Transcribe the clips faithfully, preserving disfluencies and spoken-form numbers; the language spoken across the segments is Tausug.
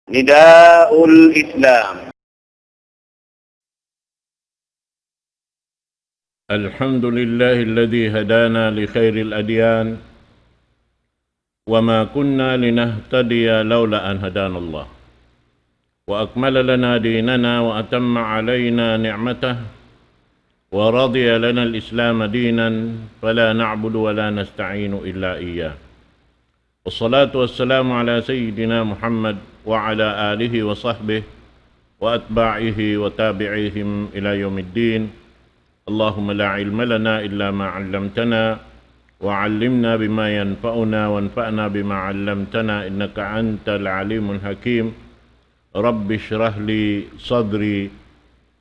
نداء الإسلام. الحمد لله الذي هدانا لخير الأديان، وما كنا لنهتدي لولا أن هدانا الله، وأكمل لنا ديننا وأتم علينا نعمته، ورضي لنا الإسلام دينا، فلا نعبد ولا نستعين إلا إياه. والصلاة والسلام على سيدنا محمد وعلى آله وصحبه وأتباعه وتابعيهم إلى يوم الدين. اللهم لا علم لنا إلا ما علمتنا، وعلمنا بما ينفعنا، وانفعنا بما علمتنا، إنك أنت العليم الحكيم. رب اشرح لي صدري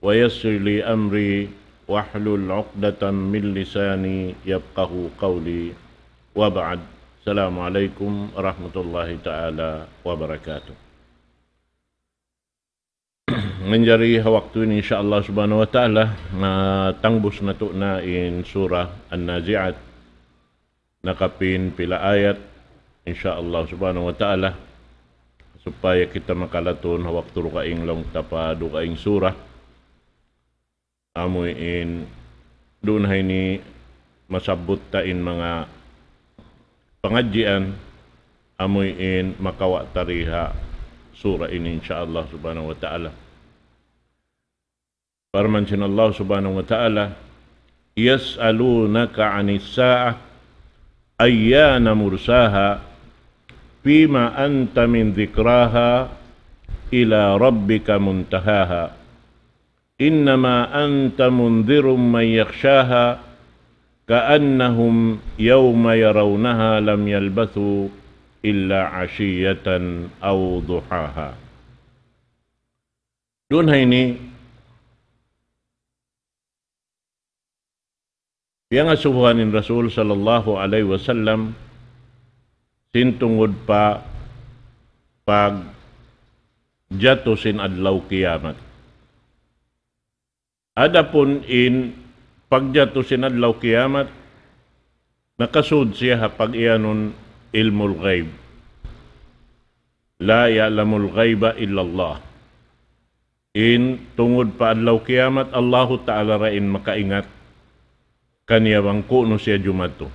ويسر لي أمري واحلل عقدة من لساني يفقهوا قولي. وبعد. السلام عليكم ورحمة الله تعالى وبركاته. Manjari ha waktu ini, insya Allah subhanahu wa ta'ala, matangbus natu' na in Surah An-Nazi'at. Nakapin pila ayat, insya Allah subhanahu wa ta'ala, supaya kita makalatun ha waktu dugaing laung ta pa dugaing surah. Amuin duun ha ini masabbut ta in manga pangadjian, amuin makawa' ta di ha surah ini, insya Allah subhanahu wa ta'ala. Parman sin Allah subhanahu wa ta'ala, يسألونك عن الساعة أيان مرساها فيما أنت من ذكراها إلى ربك منتهاها إنما أنت منذر من يخشاها كأنهم يوم يرونها لم يلبثوا إلا عشية أو ضحاها. Duun ha ini, piyangasubuhan in Rasul sallallahu alayhi wasallam sin tungud pa pagjatu sin adlaw kiyamat. Adapun in pagjatu sin adlaw kiyamat, nakasud siya ha pag-iyanun ilmul ghaib. لا يعلم الغيب إلا الله. In tungud pa adlaw kiyamat, Allahu Ta'ala ra in makaingat kaniya bang ku'nu siya jumatu.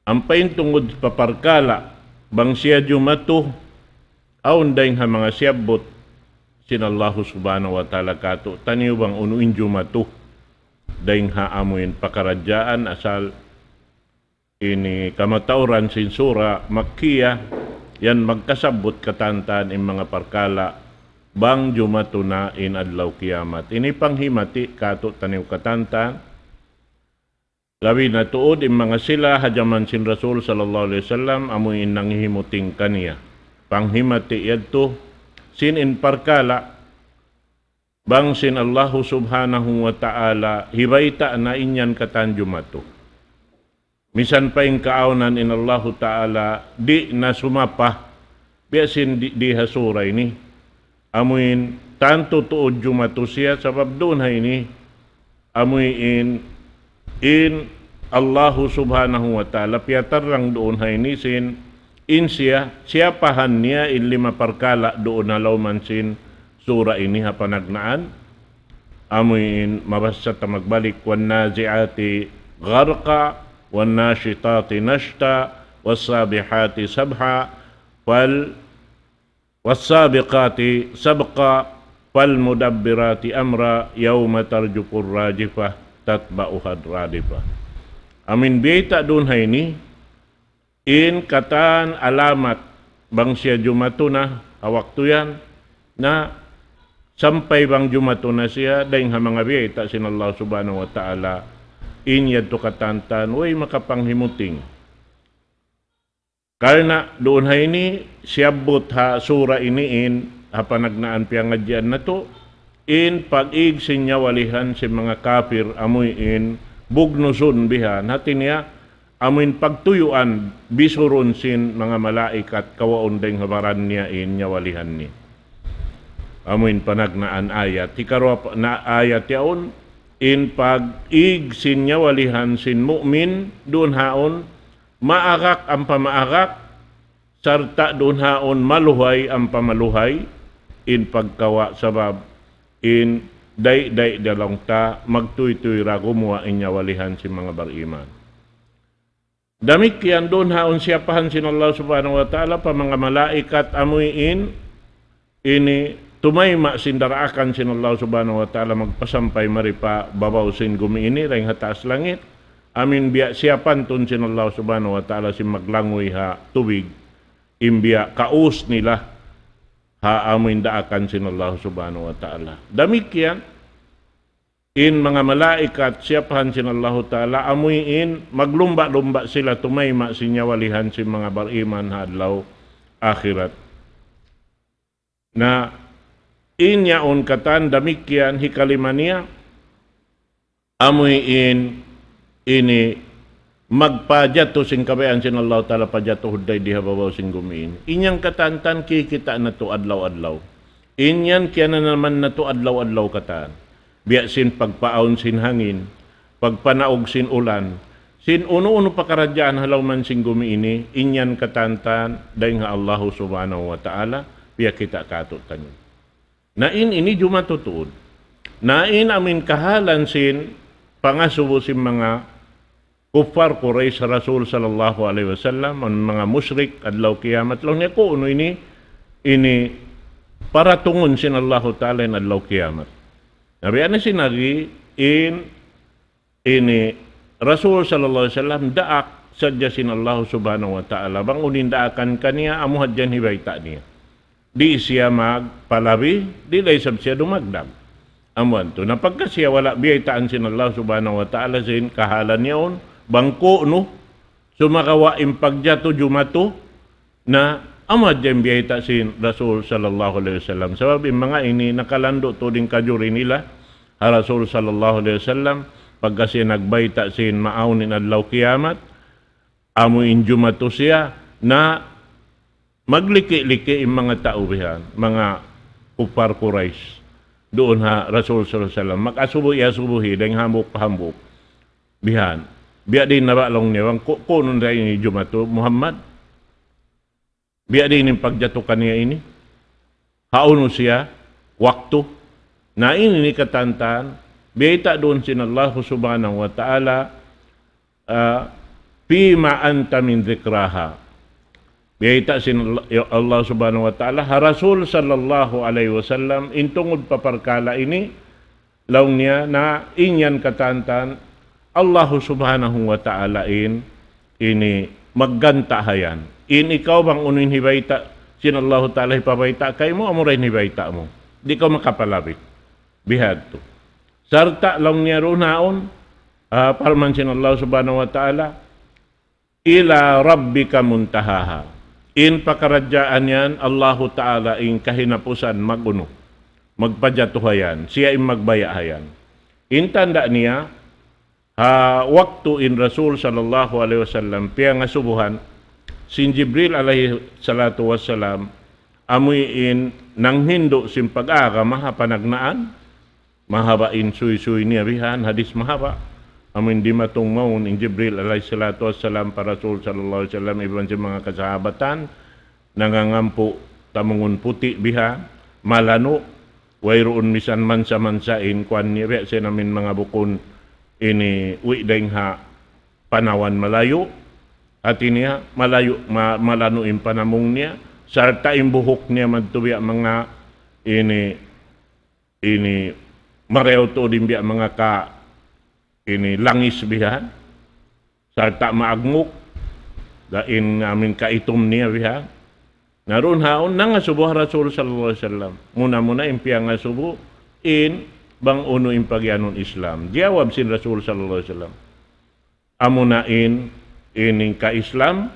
Ampa in tungud pa parkala' bang siya jumatu, awn dayng ha manga siyabbut sin Allahu subhanahu wa ta'ala kātu'niyu bang unu in jumatu. Dayng ha amuin pakaradjaan asal ini kamatauran sin sura Makkiyah, yan magkasabbut katantan in manga parkala' bang jumatu na in adlaw kiyamat. Ini panghimati kātu'niyu katantan. Labi na tuud in manga sila ha jaman sin Rasul sallallahu alayhi wasallam amuin nanghihimuting kaniya. Panghimati yadtu sin in parkala' bang sin Allahu subhanahu wa ta'ala hibayta' na in yan katan jumatu. Misan pa in kaawnan in Allahu ta'ala di' na sumapa, biya' sin di, di ha sura ini. Amuin tantu tuud jumatu siya sabab duun ha ini. Amuin in Allahu subhanahu wa ta'ala piyatarrang duun ha ini sin in siya, siyapahan niya in lima parkala' duun ha lawman sin sura ini ha panagnaan. Amuin mabassa ta magbalik, والنازعات غرقا والناشطات نشطا والسابحات سبحا فال والسابقات سبقا فالمدبرات أمرا يوم ترجف الراجفة تتبعها الرادفة. Amuin biyayta' duun ha ini, in katan alamat bang siya jumatu na ha waktu yan, na sampay bang jumatu na siya, dayng ha manga biyayta' sin Allah subhanahu wa ta'ala, in yadtu katantan, way makapanghimuting. Karna' duun ha ini, siyabbut ha sura ini in, ha panagnaan piyangadjian natu', in pag-ig sin nyawalihan sin manga kapir amuin bugnusun bihan. Hati niya, amuin pagtuyuan, bisurun sin manga malaikat kawaun dayng ha baran niya in nyawalihan niya. Amuin panagnaan ayat. Hikaruwa pa, na ayat yaun, in pag-ig sin nyawalihan sin mu'min, duun haun, maagak ampa maagak, sarta' duun haun maluhay ampa maluhay in pagkawa' sabab in dai'-dai' da laung ta magtuytuy ra gumuwa' in nyawalihan sin manga bariman. Damikkiyan duun haun siyapahan sin Allah Subhanahu wa Ta'ala pa manga malaikat amuin ini tumayma' sin daraakan sin Allah Subhanahu wa Ta'ala magpasampay mari pa babaw sin gumi ini, dayn ha taas langit. Amuin biya' siyapan tuud sin Allah Subhanahu wa Ta'ala sin maglanguy ha tubig, in biya' kaus nila ha amuin daakan sin Allah Subhanahu wa Ta'ala. Damikkiyan, in manga malaikat siyapahan sin Allahu Ta'ala, amuin maglumba'-lumba' sila tumayma' sin nyawalihan sin manga bariman ha adlaw akhirat. Na in yaun katan damikkiyan hikalima niya, amuin ini magpajatu sin kabayaan sin Allahu Ta'ala pajatu hudday di ha babaw sin gumi ini. In yan katan-katan kikita' natu' adlaw-adlaw. In yan kiyananaman natu' adlaw-adlaw katan. Biya' sin pagpaawn sin hangin, pagpanaug sin ulan, sin unu-unu pakaradjaan ha lawm sin gumi ini, in yan katan-katan dayn ha Allahu Subhanahu wa Ta'ala, piyakita' kātu'niyu. Na in ini jumatu tuud. Na in amuin kahalan sin pangasubu sin manga kuffar Quraysh ha Rasul sallallahu alayhi wasallam, amuin manga mushrik adlaw kiyamat, laung niya ku'nu ini, ini paratungun sin Allahu Ta'ala in adlaw kiyamat. Na biya' na sin agi in ini Rasul sallallahu alayhi wasallam daak sadja sin Allah Subhanahu wa Ta'ala. Bang unu in daakan kaniya, amu hadja in hibayta' niya. Di' siya magpalabi, di' da isab siya dumagdag. Amu yadtu. Na pagka siya wala' biyaytaan sin Allah Subhanahu wa Ta'ala sin kahalan yaun, bang ku'nu, sumagawa' in pagjatu jumatu, na amu hadja in biyayta' sin Rasul sallallahu alayhi wasallam. Sabab in manga ini nakalandu' tuud in kajuri nila ha Rasul sallallahu alayhi wasallam, pagka siya nagbayta' sin maawn in adlaw kiyamat, amu in jumatu siya, na magliki-liki in manga tau bihan, manga kuffar Quraysh. Duun ha Rasul sallallahu alayhi wasallam, mag-asubu-asubuhi, dayn hambuuk pa hambuuk. Bihan. Biya' diin na ba laung niya, bang ku-, ku'nu na ini jumatu, Muhammad? Biya' diin in pagjatu kaniya ini? Hawnu siya waktu? Na ini katan-katan, biyayta' duun sin Allah Subhanahu wa Ta'ala, ah, فيم أنت من ذكراها. Biyayta' sin Allah, ya Allah Subhanahu wa Ta'ala, ha Rasul sallallahu alayhi wasallam, in tungud pa parkala' ini, laung niya na in yan katan-katan, Allahu Subhanahu wa Ta'ala in, ini magganta' ha yan. In ikaw bang unu in hibayta', sin Allahu Ta'ala hipabayta' kaymu, amura in hibayta' mu. Di' kaw makapalabi. Bihadtu. Sarta' laung niya duun haun, ah, parman sin Allah Subhanahu wa Ta'ala, إلى ربك منتهاها. In pakaradjaan yan, Allahu Ta'ala in kahinapusan mag-unu, magpajatu ha yan, siya in magbaya' ha yan. In tanda' niya, ha waktu in Rasul sallallahu alayhi wasallam piyangasubuhan sin Jibril alayhi salatu wassalam, amuin nanghindu' sin pag-agama ha panagnaan, mahaba' in suysuy niya bihan, hadis mahaba'. Amuin dimatung mawn in Jibril alayhi salatu wassalam pa Rasul sallallahu alayhi wasallam iban sin manga kasahabatan, nangangampu' tamungun puti' bihan, malanu', wayruun misan mansa-mansa in kuwan niya, biya' sin amuin manga bukun ini wi' dayn ha panawan malayu', hati niya malayu', ma-, malanu' in panamung niya, sarta' in buhuk niya madtu biya' manga ini ini marayaw tuud in biya' manga ka ini langis bihan, sarta' maagmuk, da in amuin kaitum niya bihan. Na duun haun nangasubu ha Rasul sallallahu alayhi wasallam. Muna-muna in piyangasubu in bang unu in pagiyanun Islam. Jawab sin Rasul sallallahu alayhi wasallam. Amuna in, in ka-Islam,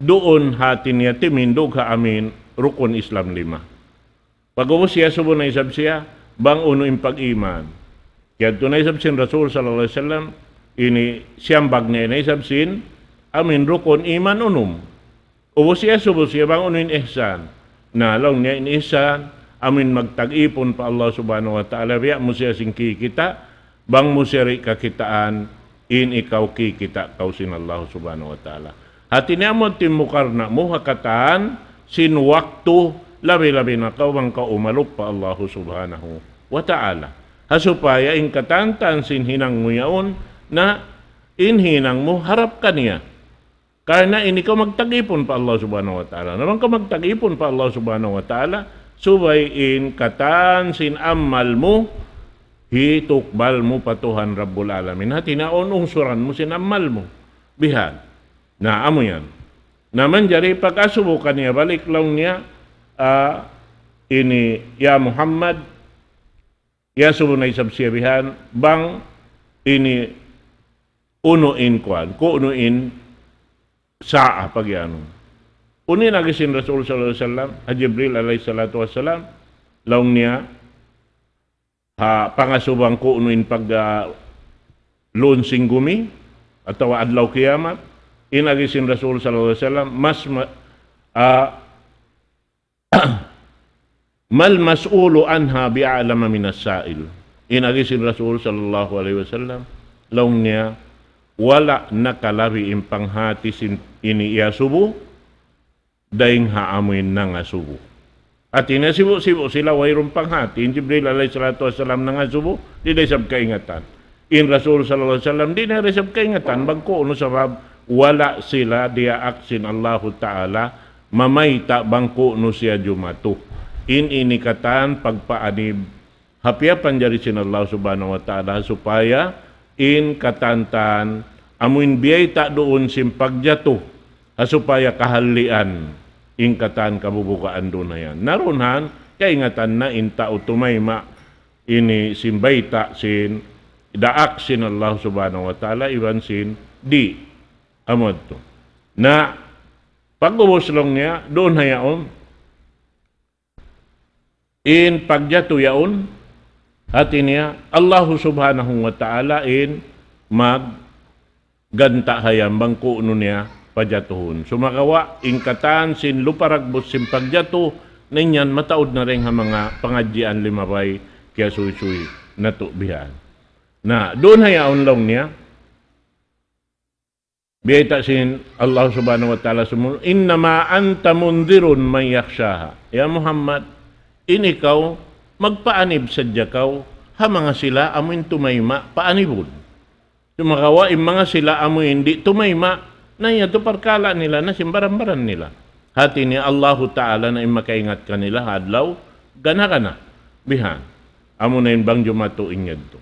duun hati niya timindug ha amuin rukun Islam lima. Pag'ubus siya subu na isab siya, bang unu in pag-iman. Kiyadtu na isab sin Rasul sallallahu alayhi wasallam, ini siyambag niya na isab sin, amuin rukun iman unum. Ubus siya subu siya bang unu in ihsan. Na laung niya in ihsan, amuin magtag-ipun pa Allah Subhanahu wa Ta'ala, biya' mu siya sin kikita', bang mu siya di' kakitaan, in ikaw kikita' kaw sin Allah Subhanahu wa Ta'ala. Hati niya amu in mukarna' mu ha katan sin waktu, labi-labi na kaw bang kaw umalup pa Allahu Subhanahu wa Ta'ala. Ha supaya in katantan sin hinang mu yaun na in hinang mu harap kaniya. Karna' ini kaw magtag-ipun pa Allah Subhanahu wa Ta'ala. Na bang kaw magtag-ipun pa Allah Subhanahu wa Ta'ala, subay in katan sin amal mu, hitukbal mu pa Tuhan Rabbul Alamin. Hati niya awn ungsuran mu sin amal mu. Bihan. Na, amu yan. Na manjari pag-asubu kaniya balik laung niya, ah, ini, ya Muhammad, iyasubu na isab siya bihan, bang ini unu in kuwan, kunu in sa'a pag-iyanun. Unu in agi sin Rasul sallallahu alayhi wasallam, ha Jibril alayhi salatu wassalam, laung niya, ha pangasubu bang kunu in pag, ah, lunsing gumi, atawa adlaw kiyamat, in agi sin Rasul sallallahu alayhi wasallam, mas ma-, ah, ما المسؤول عنها بأعلم من السائل. In agi sin Rasul sallallahu alayhi wasallam, laung niya, wala' nakalabi in panghati sin ini iyasubu, dayn ha amu in nangasubu. Hati niya sibu'-sibu' sila wayruun panghati, in Jibril alayhi salatu wassalam nangasubu, di' da isab kaingatan. In Rasul sallallahu alayhi wasallam, di' na isab kaingatan, bang kunu sabab, wala' sila diyaak sin Allahu Ta'ala, mamayta' bang kunu siya jumatu. In ini katan pagpaanib ha piyapanjari sin Allah Subhanahu wa Ta'ala, supaya in katantan amu in biyayta' duun sin pagjatu, ha supaya kahallian in katan kabubukaan duun ha yan. Na duun ha yan, kaingatan na in tau tumayma' ini sin bayta' sin daak sin Allah Subhanahu wa Ta'ala, iban sin di'. Amu yadtu. Na, pag-ubus laung niya, duun ha yaun, in pagjatu yaun, hati niya, Allahu Subhanahu wa Ta'ala in magganta' ha yan bang kunu niya pajatuhun. Sumagawa', in katan sin luparagbus sin pagjatu, na in yan mataud na dayn ha manga pangadjian limabay kiyasuysuy natu' bihan. Na, duun ha yaun laung niya, biyayta' sin Allah Subhanahu wa Ta'ala sumunu', إنما أنت منذر من يخشاها. Ya Muhammad, in ikaw, magpaanib sadja kaw, ha manga sila amu in tumayma', paanibun. Sumagawa' in manga sila amu in di' tumayma', na yadtu parkala' nila, na sin baran-baran nila. Hati niya Allahu Ta'ala na in makaingat kanila, ha adlaw, gana-gana. Bihan. Amu na in bang jumatu in yadtu.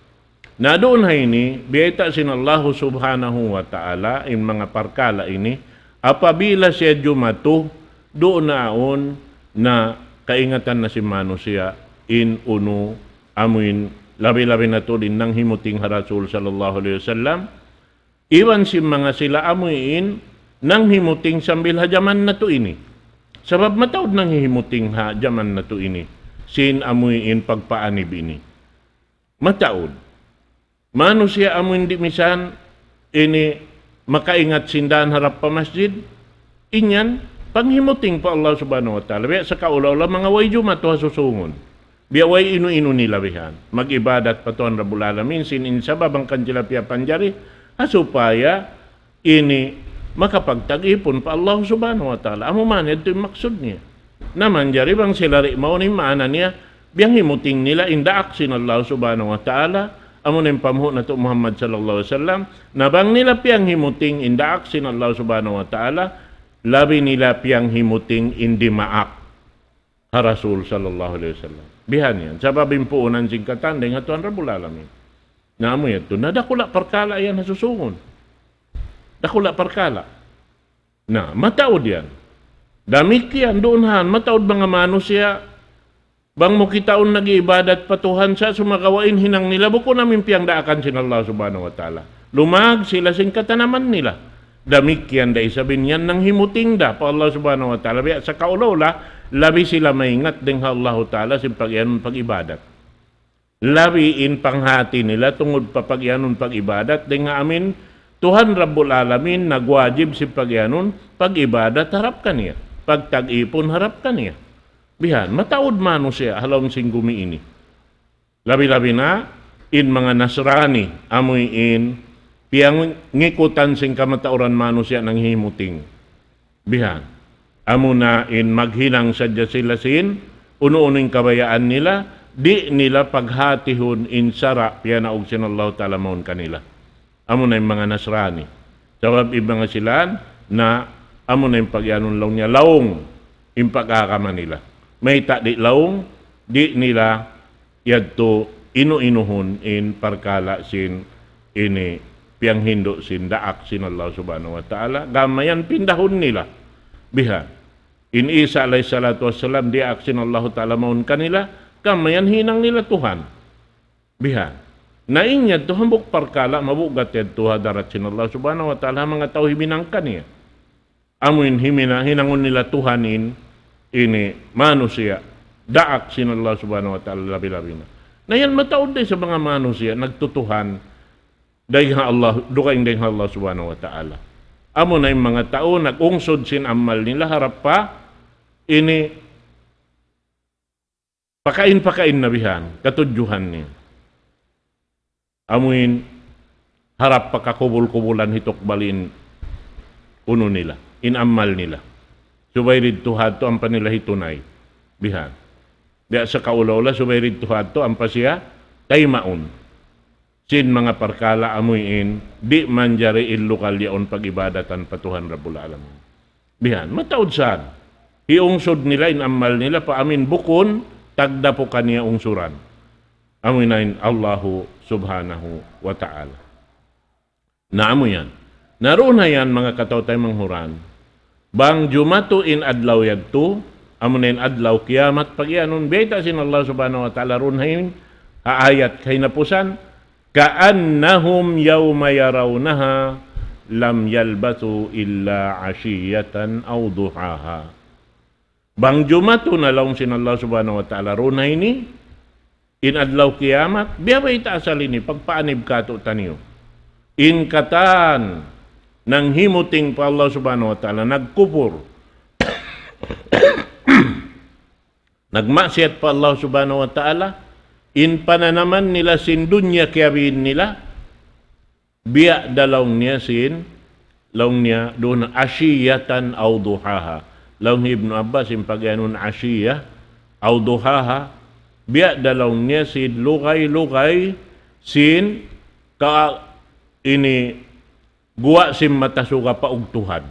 Na duun ha ini, biyayta' sin Allahu Subhanahu wa Ta'ala, in manga parkala' ini, apabila siya jumatu, duun na awn na kaingatan na sin manusiya', in unu, amu in, labi-labi na tuud in nanghimuting ha Rasul sallallahu alayhi wasallam, iban sin manga sila amu in, nanghimuting sambil ha jaman natu' ini. Sabab mataud nanghimuting ha jaman natu' ini, sin amu in pagpaanib ini. Mataud. Manusiya' amu in di' misan ini makaingat sin dān harap pa masjid, in yan panghimuting pa Allah Subhanahu wa Ta'ala. Biya' sa kaula-ula manga way jumatu ha susungun. Biya' way inu-inu nila bihan. Mag-ibadat pa Tuhan Rabbul Alamin, sin in sabab hangkan sila piyapanjari, ha supaya ini makapagtag-ipun pa Allah Subhanahu wa Ta'ala. Amu man yadtu in maksud niya. Na manjari bang sila di' mawn in maana niya, biyanghimuting nila in daak sin Allah Subhanahu wa Ta'ala, amu na in panghu' natu' Muhammad sallallahu alayhi wasallam, na bang nila piyanghimuting in daak sin Allah Subhanahu wa Ta'ala, labi nila piyanghimuting in dimaak ha Rasul sallallahu alayhi wasallam. Bihan yan. Sabab in puunan sin katan dayn ha Tuhan Rabbul Alamin. Na amu yadtu. Na dakula' parkala' yan ha susungun. Dakula' parkala'. Na, mataud yan. Damikkiyan duun han, mataud manga manusiya', bang mu kitaun nag-iibadat pa Tuhan sa' sumagawa' in hinang nila, bukun amu in piyangdaakan sin Allah Subhanahu wa Ta'ala. Lumag sila sin katanaman nila. Damikkiyan da isab in yan nanghimuting da pa Allah Subhanahu wa Ta'ala. Biya' sa kaula-ula, labi sila maingat dayn ha Allahu Ta'ala sin pag-iyanun pag-ibadat. Labi in panghati nila tungud pa pag-iyanun pag-ibadat, dayn ha amu in Tuhan Rabbul Alamin nagwajib sin pag-iyanun pag-ibadat harap kaniya, pagtag-ipun harap kaniya. Bihan, mataud manusiya' ha lawm sin gumi ini. Labi-labi na in manga Nasrani, amu in piyangikutan sin kamatauran manusiya' nanghimuting. Bihan. Amuna in maghinang sadja sila sin, unu-unu in kabayaan nila, di' nila paghatihun in sara' piyanaug sin Allahu Ta'ala mawn kanila. Amuna in manga Nasrani. Sabab in manga silan na amuna in pag-iyanun laung niya, laung in pag-agama nila. Mayta' di' laung, di' nila yadtu inu-inuhun in parkala' sin ini piyanghindu' sin daak sin Allah Subhanahu wa Ta'ala, gam mayan pindahun nila. Bihan. In Isa alayhi salatu wassalam, diyaak sin Allahu Ta'ala mawn kanila, gam mayan hinang nila Tuhan. Bihan. Na in yadtu hambuuk parkala' mabugat yadtu ha hadarat sin Allah Subhanahu wa Ta'ala, manga tau himinang kaniya. Amuin himina-, hinangun nila Tuhan in, ini manusiya', daak sin Allah Subhanahu wa Ta'ala labi-labi na. Na yan mataud da isab manga manusiya', nagtutuhan, dayn ha Allah, dugaing dayn ha Allah Subhanahu wa Ta'ala. Amuna in manga tau, nag-ungsud sin amal nila harap pa, ini, pakain-pakain na bihan, katudjuhan niya. Amuin harap pa kakubul-kubulan hitukbal in unu nila, in amal nila. Subay didtu hadtu ampa nila hitunay. Bihan. Biya' sa kaula-ula, subay didtu hadtu ampa siya taymaun. Sin manga parkala' amuin, di' manjari in lugal yaun pag-ibadatan pa Tuhan Rabbul Alamin. Bihan, mataud saan. Hiungsud nila in amal nila pa amuin bukun, tagdapu kaniya ungsuran. Amuin na in Allahu Subhanahu wa Ta'ala. Na amu yan. Na duun ha yan, manga kataw-taymanghuran. Bang jumatu in adlaw yadtu, amu na in adlaw kiyamat pagiyanun, bayta' sin Allah Subhanahu wa Ta'ala duun ha in, ha ayat kahinapusan, كأنهم يوم يرونها لم يلبثوا إلا عشية أو ضحاها. Bang jumatu na laung sin Allah Subhanahu wa Ta'ala duun ha ini, in adlaw kiyamat, biya' bayta' asal ini, pagpaanib kātu'niyu. In katan, nanghimuting pa Allah Subhanahu wa Ta'ala, nagkupur. Nagmaksiyat pa Allah Subhanahu wa Ta'ala, in pananaman nila sin dunya kiyabiin nila, biya' da laung niya sin, laung niya duun, عشية أو ضحاها. Laung Ibnu Abbas, in pagiyanun ashiya, aw duhaha, biya' da laung niya sin lugay-lugay sin ka ini guwa' sin mata suga pa ugtuhan.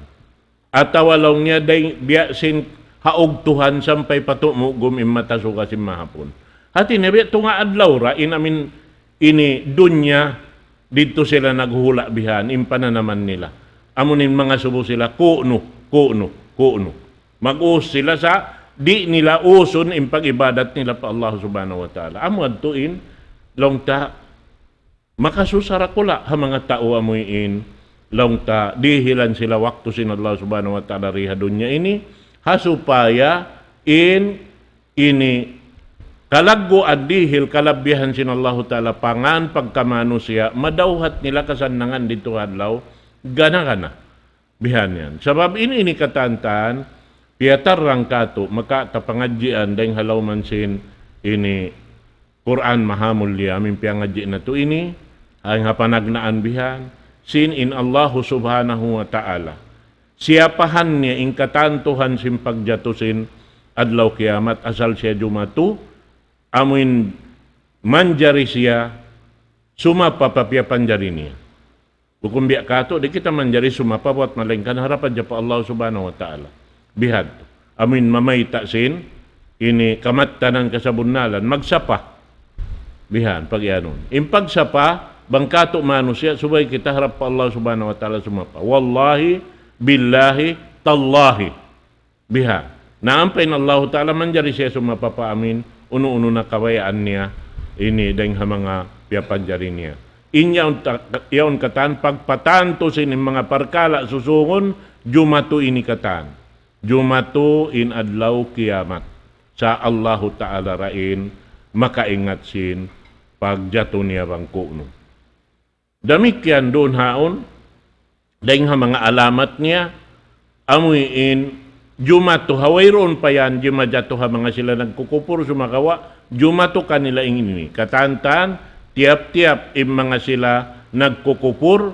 Atawa laung niya day biya' sin ha ugtuhan sampay pa tumugum in mata suga sin mahapun. Hati niya biya' tunga' adlaw ra in amin ini dunya didtu sila naghuhula' bihan in pananaman nila. Amu in mangasubu sila, ku'nu, ku'nu, ku'nu. Mag-us sila sa' di' nila usun in pag-ibadat nila pa Allah Subhanahu wa Ta'ala. Amu adtu in laung ta makasusa dakula' ha manga tau amuin, laung ta dihilan sila waktu sin Allah Subhanahu wa Ta'ala di ha dunya ini, ha supaya in ini kalagguan dihil kalabbihan sin Allahu Ta'ala pangan pagkamanusiya', madawhat nila kasannangan didtu ha adlaw gana-gana. Bihan yan. Sabab ini, ini katantan, piyatarrang katu', maka tapangadjian dayn ha lawm sin ini Qur'an mahamulliya, amin piyangadji' natu' ini, ay ha panagnaan bihan, sin in Allahu Subhanahu wa Ta'ala. Siyapahan niya in katantuhan sin pagjatu sin adlaw kiyamat, asal siya jumatu, amuin manjari siya sumapa pa piyapanjari niya. Bukun biya' katu', di' kita manjari sumapa buwat malaingkan harap hadja pa Allah Subhanahu wa Ta'ala. Bihadtu. Amuin mamayta' sin, ini kamattanan kasabunnalan, magsapa. Bihan, pagiyanun. In pagsapa, bang katu' manusiya', subay kita harap pa Allah Subhanahu wa Ta'ala sumapa. Wallahi, billahi, tallahi. Biha. Na ampa in Allahu Ta'ala manjari siya sumapa pa amin, unu-unu na kabayaan niya, ini dayn ha manga piyapanjari niya. In yaun ta-, yaun katan pagpatantu sin in manga parkala' susungun, jumatu ini katan. Jumatu in adlaw kiyamat. Sa' Allahu Ta'ala ra in makaingat sin pagjatu niya bang ku'nu. Damikkiyan duun haun, dayn ha manga alamat niya, amuin jumatu ha wayruun pa yan, jimajatu ha manga sila nagkukupur sumagawa', jumatu kanila in ini. Katantan, tiyap-tiyap in manga sila nagkukupur,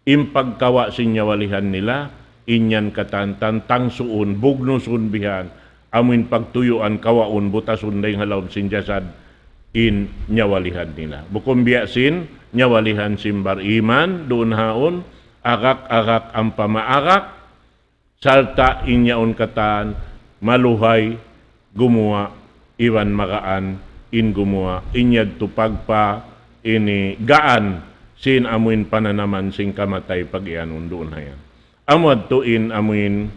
in pagkawa' sin nyawalihan nila, in yan katan tangsuun, bugnusun bihan, amuin pagtuyuan, kawaun, butasun dayn ha lawm sin jasad in nyawalihan nila. Bukun biya' sin nyawalihan sin bariman, duun haun, agak-agak ampa maarak, sarta' in yaun katan maluhay gumuwa' iban magaan in gumuwa', in yadtu pagpa ini gaan sin amuin pananaman sin kamatay pag-iyanun duun hayan. Amu yadtu in amuin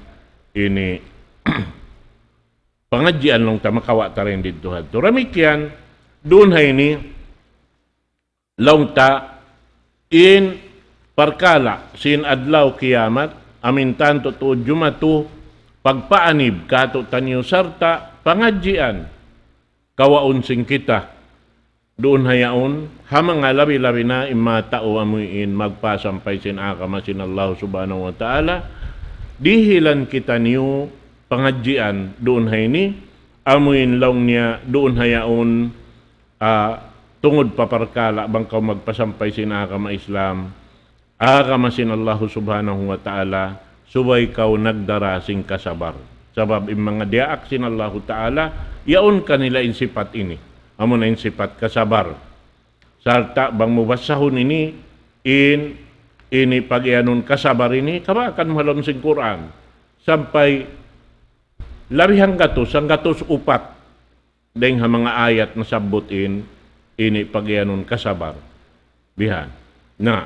ini pangadjian laung ta makawa' ta dayn didtu hadtu. Damikkiyan, duun ha ini, laung ta, in parkala' sin adlaw kiyamat, amuin tantu tuud jumatu, pagpaanib kātu'niyu sarta' pangadjian, kawaun sin kita, duun hayaun, ha manga labi-labi na in manga tau amuin magpasampay sin agama sin Allah Subhanahu wa Ta'ala, dihilan kitaniyu pangadjian duun ha ini, amuin laung niya duun hayaun, ah, tungud pa parkala' bang kaw magpasampay sin agama Islam, agama sin Allahu Subhanahu wa Ta'ala, subay kaw nagdara sin kasabar. Sabab in manga diyaak sin Allahu Ta'ala, yaun kanila in sipat ini. Amuna in sipat kasabar. Sarta' bang mu basahun ini, in, ini pag-iyanun kasabar ini, kabaakan mu ha lawm sin Qur'an. Sampay labi hanggatus, hanggatus upat. Dayng ha manga ayat nasabbut in, ini pag-iyanun kasabar. Bihan. Na,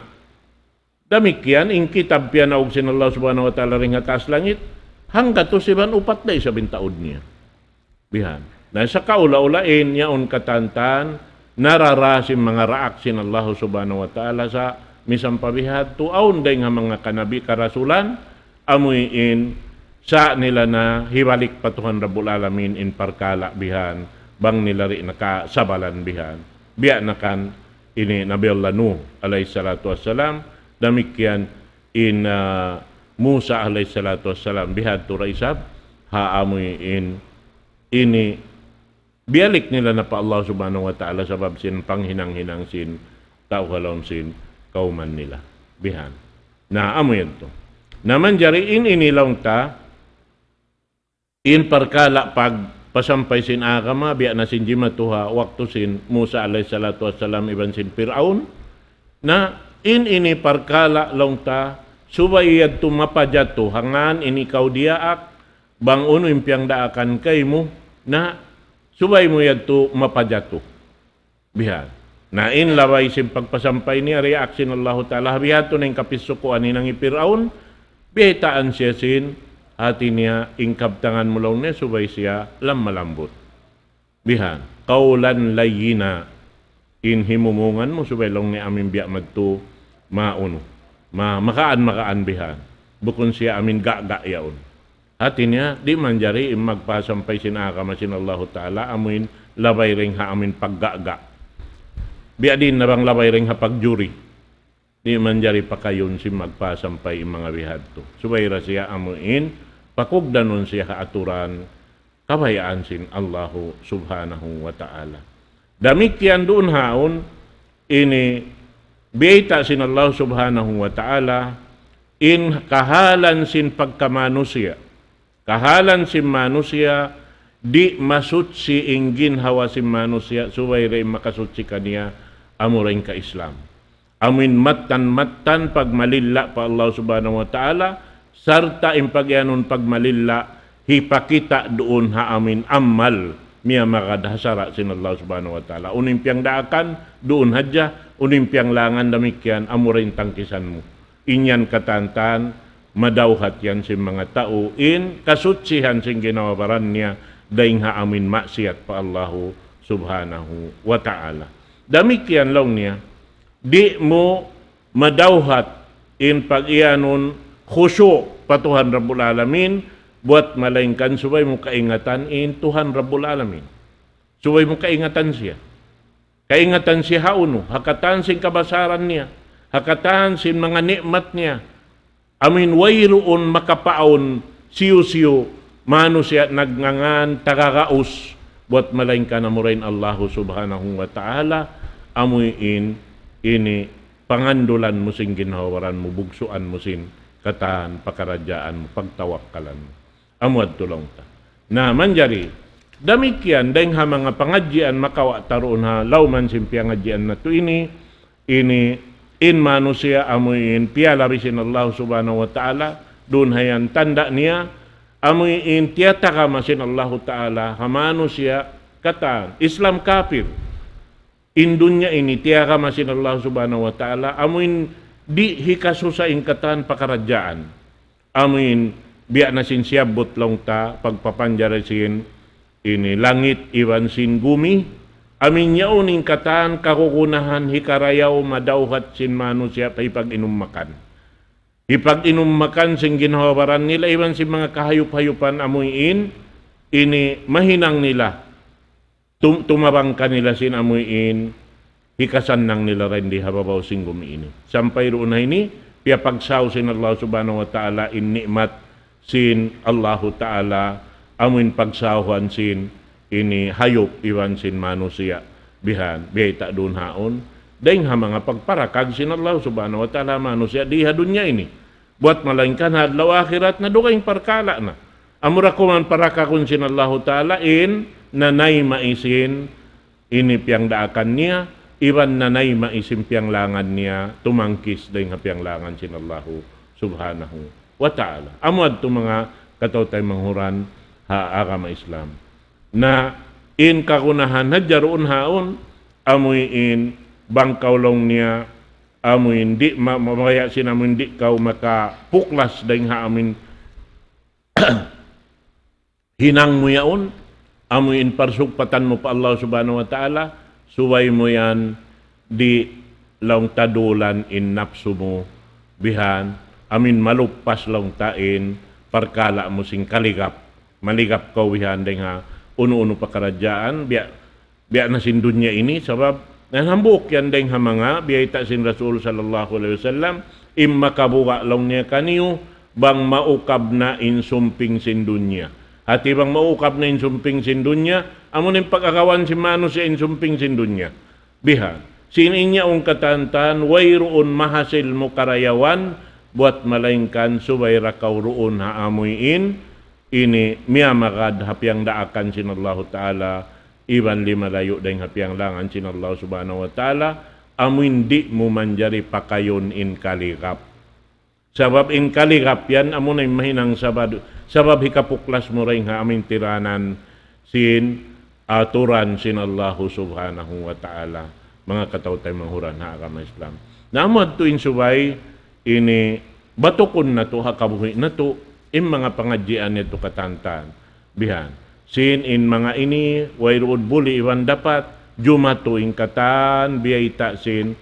damikkiyan in kitab piyanaug sin Allah Subhanahu wa Ta'ala dayng ha taas langit, hanggatus iban upat da isab in taud niya. Bihan. Na, sa kaula-ula in, yaun katantan, narara sin manga raak sin Allah Subhanahu wa Ta'ala sa misan pa bihadtu, awn dayng ha manga kanabi karasulan, amuin sa' nila na hibalik pa Tuhan Rabbul Alamin in parkala' bihan, bang nila di' na kasabalan bihan. Biya' na kan ini Nabi Allah Nuh alayhi salatu wassalam, damikkiyan in, ah, Musa alayhi salatu wassalam, bihadtu da isab, ha amuin ini biyalik nila na pa Allah Subhanahu wa Ta'ala sabab sin panghinang-hinang sin tau ha lawm sin kawman nila. Bihan. Na, amu yadtu. Na, manjari in ini laung ta, in parkala' pagpasampay sin agama, biya' na sin jimatu ha waktu sin Musa alayhi salatu wassalam iban sin Pir'aun. Na, in ini parkala' laung ta, subay yadtu mapajatu, hangkan in ikaw diyaak, bang unu in piyangdaakan kaymu, na, subay mu yadtu mapajatu. Bihan. Na in labay sin pagpasampay niya, diyaak sin Allahu Ta'ala, bihadtu na in kapissukuan hinang hi Pir'aun, biyaytaan siya sin, hati niya, in kabtangan mu laung niya, subay siya lamma lambut. Bihan. Qawlan layyina. In himumungan mu, subay laung niya amin biya' madtu, maunu. Ma, makaan-makaan bihan. Bukun siya amin ga'-ga' yaun. Hati niya, di' manjari in magpasampay sin agama sin Allahu Ta'ala, amuin labay dayng ha amuin pagga'-ga'. Biya' diin na bang labay dayng ha pagjuri. Di' manjari pakayun sin magpasampay in manga bihadtu. Subay da siya amuin, pakugdanun siya ha aturan, kabayaan sin Allahu Subhanahu wa Ta'ala. Damikkiyan duun haun, ini biyayta' sin Allah Subhanahu wa Ta'ala, in kahalan sin pagkamanusiya'. Kahalan sin manusiya', di' masutsi in ginhawa sin manusiya', subay da in makasutsi kaniya, amura in ka-Islam. Amuin mattan-mattan pagmalilla' pa Allah Subhanahu wa Ta'ala, sarta' in pagiyanun pagmalilla', hipakita' duun ha amuin amal, miyamagad ha sara' sin Allah Subhanahu wa Ta'ala. Unu in piyangdaakan, duun hadja, unu in piyanglangan damikkiyan, amura in tangkisan mu. In yan katantan, madawhat yan sin manga tau, in kasutsihan sin ginhawa-baran niya, dayng ha amuin maksiyat pa Allahu Subhanahu wa Ta'ala. Damikkiyan laung niya, di' mu madawhat in pagiyanun khusyu' pa Tuhan Rabbul Alamin, buwat malaingkan subay mu kaingatan in Tuhan Rabbul Alamin. Subay mu kaingatan siya. Kaingatan siya ha unu, ha katan sin kabasaran niya, ha katan sin manga ni'mat niya. Amuin wayruun makapaawn siyu-siyu manusiya' nagngangan tagagaus, buwat malaingkan amura in Allahu Subhanahu wa Ta'ala, amuin ini pangandulan mu sin ginhawa-baran mu, bugsuan mu sin katan pakaradjaan mu, pagtawakkalan mu. Amu yadtu laung ta. Na manjari, damikkiyan, dayng ha manga pangadjian makawa' ta duun ha lawm sin piyangadjian natu' ini, ini in manusiya' amu in piyalabi sin Allah Subhanahu wa Ta'ala, duun ha yan tanda' niya, amu in tiyatagama sin Allah Ta'ala ha manusiya' katan, Islam kapir. In dunya ini tiyagama sin Allah Subhanahu wa Ta'ala, amu in di' hikasusa in katan pakaradjaan. Amu in biya' na sin siyabbut laung ta pagpapanjari sin ini langit iban sin gumi. Amu in yaun in katan kagunahan hikarayaw madawhat sin manusiya' pa hipag-inum makan. Hipag-inum makan sin ginhawa-baran nila iban sin manga kahayup-hayupan amu in ini mahinang nila. Tum-, tumabang kanila sin amu in hikasannang nila dayn di ha babaw sin gumi ini. Sampay duun ha ini, piyapagsaw sin Allah Subhanahu wa Ta'ala in ni'mat sin Allahu Ta'ala, amu in pagsawhan sin ini hayup iban sin manusiya'. Bihan, biyayta' duun haun. Dayng ha manga pagparakag sin Allah Subhanahu wa Ta'ala manusiya' di ha dunya ini. Buwat malaingkan ha adlaw akhirat na dugaing parkala' na. Amura kuman parakagun sin Allahu Ta'ala in nanayma' sin ini piyangdaakan niya, iban nanayma' sin piyanglangan niya, tumangkis dayng ha piyanglangan sin Allahu Subhanahu wa Ta'ala. Amu yadtu manga kataw-taymanghuran ha agama Islam. Na in kagunahan hadja duun haun, amu in bang kaw laung niya, amu in di' ma-, mabaya' sin amu in di' kaw makapuklas dayng ha amu in hinang mu yaun, amu in parsugpatan mu pa Allah Subhanahu wa Ta'ala, subay mu yan di' laung ta dulan in napsu mu, bihan, amu in maluppas laung ta in parkala' mu sin kaligap. Maligap kaw bihan dayng ha unu-unu pakaradjaan, biya' biya' na sin dunya ini, sabab, na hambuuk yan dayng ha manga, biyayta' sin Rasul sallallahu alayhi wasallam, in makabuga' laung niya kaniyu, bang maukab na in sumping sin dunya. Hati bang maukab na in sumping sin dunya, amu na in pag-agawan sin manusiya' in sumping sin dunya. Bihan. Sin in yaun katan-katan, wayruun mahasil mu karayawan, buwat malaingkan subay da kaw duun ha amu in, ini miyamagad ha piyangdaakan sin Allahu Ta'ala, iban limalayu' dayng ha piyanglangan sin Allah Subhanahu wa Ta'ala, amu in di' mu manjari pakayun in kaligap. Sabab in kaligap yan, amu na in mahinang sabab, sabab hikapuklas mu dayng ha amu in tiranan sin aturan sin Allahu Subhanahu wa Ta'ala. Manga kataw-taymanghuran ha agama Islam. Na amu yadtu in subay, ini batukun natu' ha kabuhi' natu', in manga pangadjian yadtu katan-katan. Bihan. Sin in manga ini, wayruun buli iban dapat, jumatu in katan, biyayta' sin,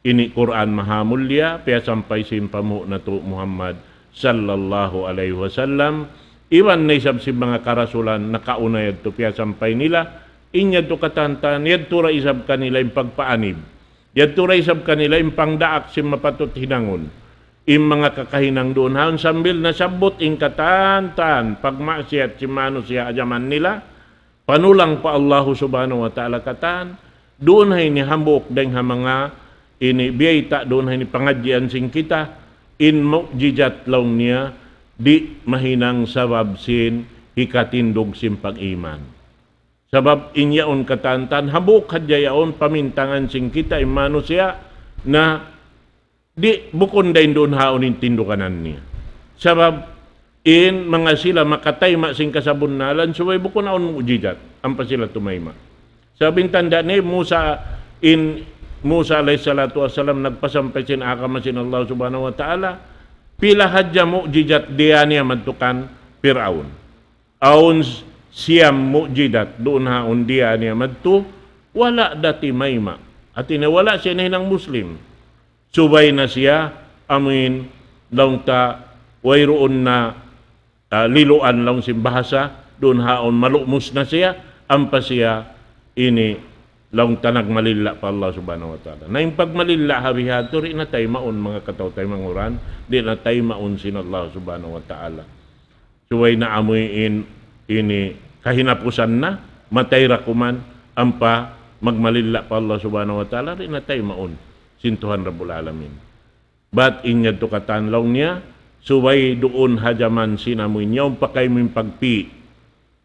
ini Qur'an mahamulliya, piyasampay sin panghu' natu' Muhammad sallallahu alayhi wasallam, iban na isab sin manga karasulan nakauna yadtu piyasampay nila, in yadtu katan-katan, yadtu da isab kanila in pagpaanib. Yadtu da isab kanila in pangdaak sin mapatut hinangun. In manga kakahinang duun haun sambil nasabbut in katan-katan pagmaksiyat sin manusiya' ha jaman nila, panulang pa Allahu Subhanahu wa Ta'ala katan, duun ha ini hambuuk dayng ha manga ini biyayta' duun ha ini pangadjian sin kita, in mu'jizat laung niya, di' mahinang sabab sin hikatindug sin pag-iman. Sabab in yaun katan-katan, hambuuk hadja yaun pamintangan sin kita in manusiya' na di' bukun da in duun haun in tinduganan niya. Sabab in manga sila makatayma' sin kasabunnalan, subay bukun awn mu'jizat, ampa sila tumayma'. Sabab in tanda' niya, Musa, in Musa alayhi salatu wassalam nagpasampay sin agama sin Allah Subhanahu wa Ta'ala, pila hadja mu'jizat diyā niya madtu kan Piraun. Awn s-, siyam mu'jizat duun haun diyā niya madtu, wala' da timayma'. Hati niya wala' siya nahinang Muslim. Subay na siya, amuin, laung ta, wayruun na, ah, liluan laung sin bahasa, duun haun malumus na siya, ampa siya ini laung ta nagmalilla' pa Allah Subhanahu wa Ta'ala. Na in pagmalilla' ha bihadtu, di' na taymaun manga kataw-taymanghuran, di' na taymaun sin Allah Subhanahu wa Ta'ala. Subay na amuin ini kahinapusan na, matay ra kuman, ampa magmalilla' pa Allah Subhanahu wa Ta'ala, di' na taymaun sin Tuhan Rabbul Alamin. Bat in yadtu katan laung niya, subay duun ha jaman sin amuin yaun pa kaymu in pagpi'.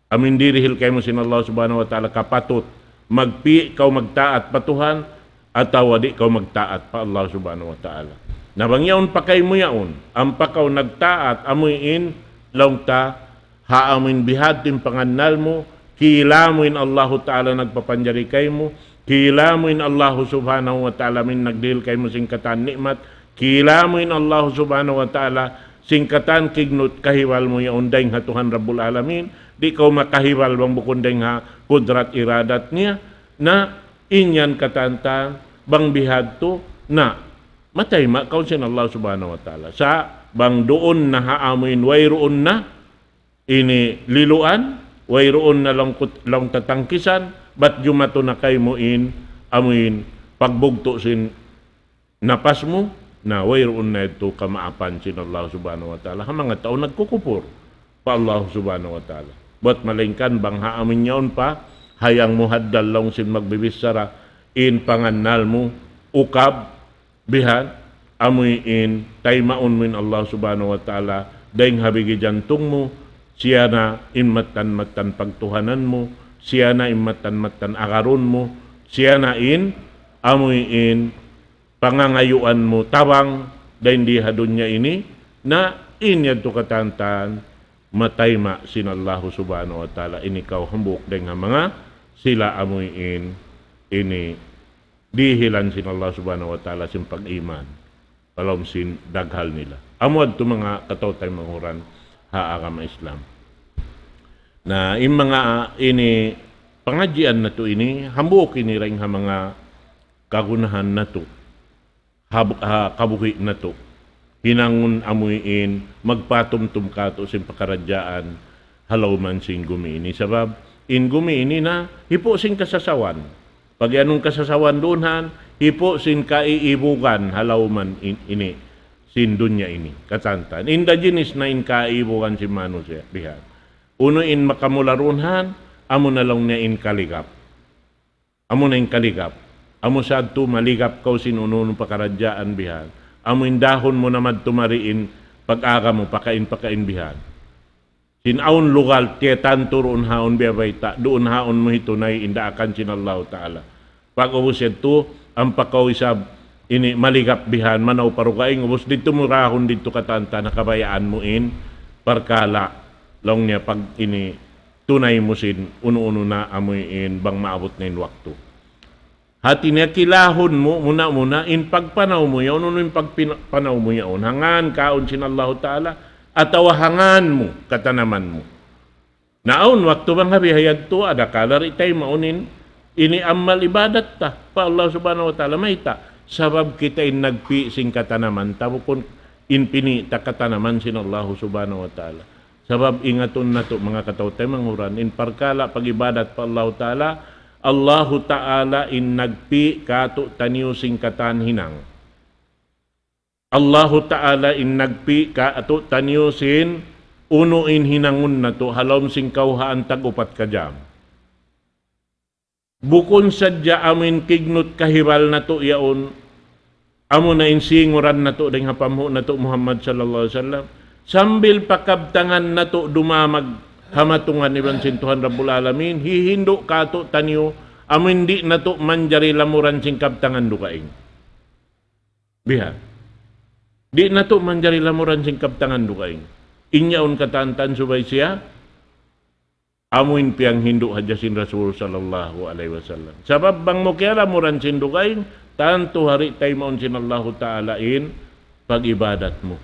Amuin dirihil kaymu sin Allah Subhanahu wa Ta'ala kapatut. Magpi' kaw magtaat pa Tuhan, atawa di' kaw magtaat pa Allah Subhanahu wa Ta'ala. Na bang yaun pa kaymu yaun, ampa kaw nagtaat, amuin laung ta, ha amuin bihadtu in pangannal mu, kila mu in Allahu Ta'ala nagpapanjari kaymu, kila mu in Allahu Subhanahu wa Ta'ala amuin nagdihil kaymu sin katan ni'mat, kila mu in Allahu Subhanahu wa Ta'ala sin katan kignut kahibal mu yaun dayng ha Tuhan Rabbul Alamin, di' kaw makahibal bang bukun dayng ha kudrat iradat niya, na in yan katantan, bang bihadtu, na, matayma' kaw sin Allah Subhanahu wa Ta'ala. Sa' bang duun na ha amuin wayruun na, ini liluan, wayruun na laung kut-, laung tatangkisan, bat jumatu na kaymu in, amuin, pagbugtu' sin napas mu, na wayruun na yadtu kamaapan sin Allah Subhanahu wa Ta'ala. Ha manga tau nagkukupur pa Allah Subhanahu wa Ta'ala. Bat malaingkan bang ha amuin yaun pa, hayang mu haddal laung sin magbibichara, in pangannal mu, ukab, bihan, amuin taymaun mu in Allah Subhanahu wa Ta'ala, dayng ha bigi jantung mu, siya na in mattan-mattan pagtuhanan mu, siya na in mattan-mattan agarun mu, siya na in amuin pangangayuan mu tabang, dayng di ha dunya ini, na in yadtu katantan, matayma' sin Allahu Subhanahu wa Ta'ala, in ikaw hambuuk dayng ha manga sila amuin, ini dihilan sin Allah Subhanahu wa Ta'ala sin pag-iman. Palawm sin daghal nila. Amu yadtu manga kataw-taymanghuran ha agama Islam. Na, in manga ini pangadjian natu' ini, hambuuk ini dayng ha manga kagunahan natu', ha, ha kabuhi' natu'. Hinangun amuin magpatumtum katu' sin pakaradjaan ha lawm sin gumi ini. Sabab, in gumi ini na hipu' sin kasasawan. Pag-iyanun kasasawan duun han, hipu' sin kaiibugan ha lawm in-, ini, sin dunya ini, katantan. Inda jinis na in kaiibugan sin manusiya', bihan. Unu in makamula duun han, amu na laung niya in kaligap. Amu na in kaligap. Amu sa yadtu maligap kaw sin unu-unu pakaradjaan bihan. Amu in dahun mu na madtu mari in pag-aga mu, pakain-pakain bihan. Sin awn lugal, tiyatantu duun haun biya' bayta', duun haun mu hitunay in daakan sin Allahu Ta'ala. Pag-ubus yadtu, ampa kaw isab ini maligap bihan, manaw pa dugaing, ubus didtu mu rahun didtu katantan, na kabayaan mu in parkala', laung niya pag ini tunay mu sin unu-unu na amuin bang maabut na in waktu. Hati niya kilahun mu, muna-muna, in pagpanaw mu yaun, unu in pagpina-, panaw mu yaun. Hangkan kaun sin Allahu Ta'ala, atawa hangkan mu, katanaman mu. Na awn waktu bang ha biha yadtu, adakala di' taymaun in, ini amal ibadat ta, pa Allah Subhanahu wa Ta'ala, mayta'. Sabab kita in nagpi' sin katanaman ta, bukun in pini' ta katanaman sin Allahu Subhanahu wa Ta'ala. Sabab ingatun natu' manga kataw-taymanghuran, in parkala' pag-ibadat pa Allahu Ta'ala, Allahu Ta'ala in nagpi' katu'taniyu sin katan hinang. Allahu Ta'ala in nagpi' katu'taniyu sin unu in hinangun natu' ha lawm sin kawhaan tag-upat ka jam. Bukun sadja amuin kignut kahibal natu' yaun, amu na in singuran natu' dayng ha panghu' natu' Muhammad sallallahu alayhi wasallam. Sambil pa kabtangan natu' dumamag ha matungan iban sin Tuhan Rabbul Alamin, hihindu' katu'taniyu, amuin di' natu' manjari lamuran sin kabtangan dugaing. Bihan. Di' natu' manjari lamuran sin kabtangan dugaing. In yaun katantan subay siya, amuin piyanghindu' hadja sin Rasul sallallahu alayhi wasallam. Sabab bang mu kiyalamuran sin dugaing, tantu di' taymaun sin Allahu Ta'ala in pag-ibadat mu.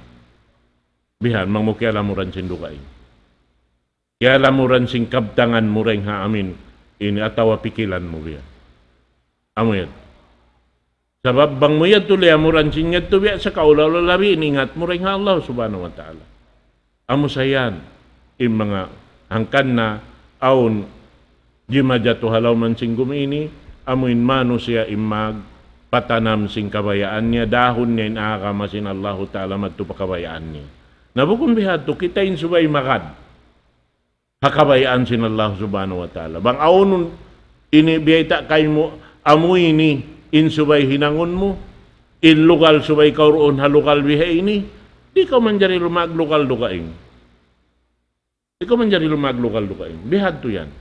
Bihan, bang mu kiyalamuran sin dugaing. Kiyalamuran sin kabtangan mu dayng ha amuin ini atawa pikilan mu bihan. Amu yadtu. Sabab bang mu yadtu liyamuran sin yadtu biya' sa kaula-ula labi in ingat mu dayng ha Allah Subhanahu wa Ta'ala. Amu sa yan, in manga hangkan na awn jimajatu ha lawm sin gumi ini, amuin manusiya' in magpatanam sin kabayaan niya, dahun niya in agama sin Allahu Ta'ala madtu pa kabayaan niya. Na bukun bihadtu, kita in subay magad ha kabayaan sin Allah Subhanahu wa Ta'ala. Bang awnun ini biyayta' kaymu, amu ini in subay hinangun mu, in lugal subay kaw duun ha lugal biha ini, Di' kaw manjari lumag lugal dugaing. Di' kaw manjari lumag lugal dugaing. Bihadtu yan.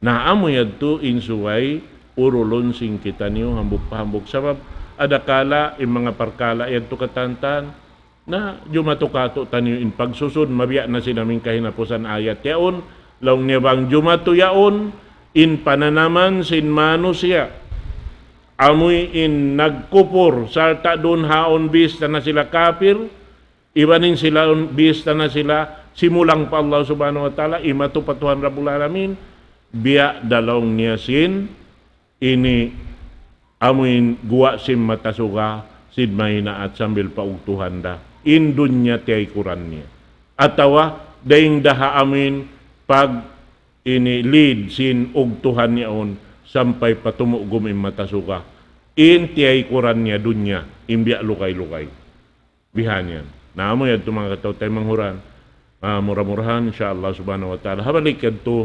Na amu yadtu in subay urulun sin kitaniyu hambuuk pa hambuuk. Sabab adakala in manga parkala' yadtu katantan, na jumatu katu' taniyu in pagsusun, mabiya' na sin amin kahinapusan ayat yaun, laung niya bang jumatu yaun, in pananaman sin manusiya'. Amuin nagkupur, sarta' duun haun bista na sila kapir, iban in sila bista na sila simulang pa Allah Subhanahu wa Ta'ala, imatu pa Tuhan Rabbul Alamin, biya' da laung niya sin ini amuin guwa' sin mata suga, sin mahinaat sambil paugtuhan da. In dunya tiyaykuran niya. Atawa, dayn da ha amuin pag ini lead sin ugtuhan niya yaun sampay pa tumugum in mata suga. In tiyaykuran niya dunya, in biya' lugay-lugay. Bihan yan. Na amu yadtu manga kataw-taymanghuran. Ah, mura-murahan, insya Allah subhanahu wa ta'ala. Ha balik yadtu,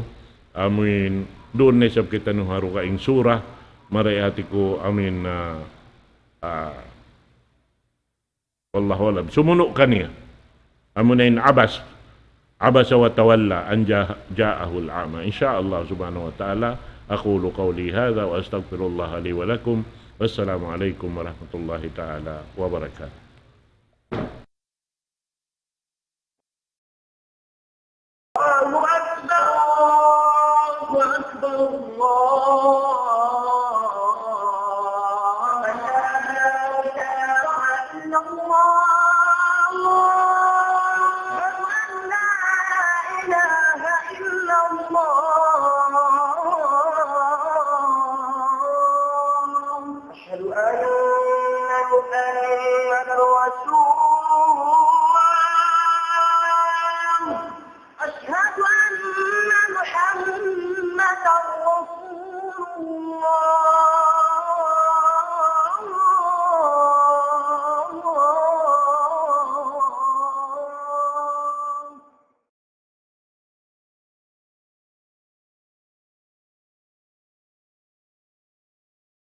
amuin, duun na isab kitaniyu ha dugaing sura, mari hati ku, amuin, ah, ah, wallahu alam. Sumunu' kaniya. Amuna in Abas. عبس وتولى أن جاء-، جاءه الأعمى. إن شاء الله سبحانه وتعالى. أقول قولي هذا وأستغفر الله لي ولكم. والسلام عليكم ورحمة الله تعالى وبركاته. الله أكبر، الله أكبر، الله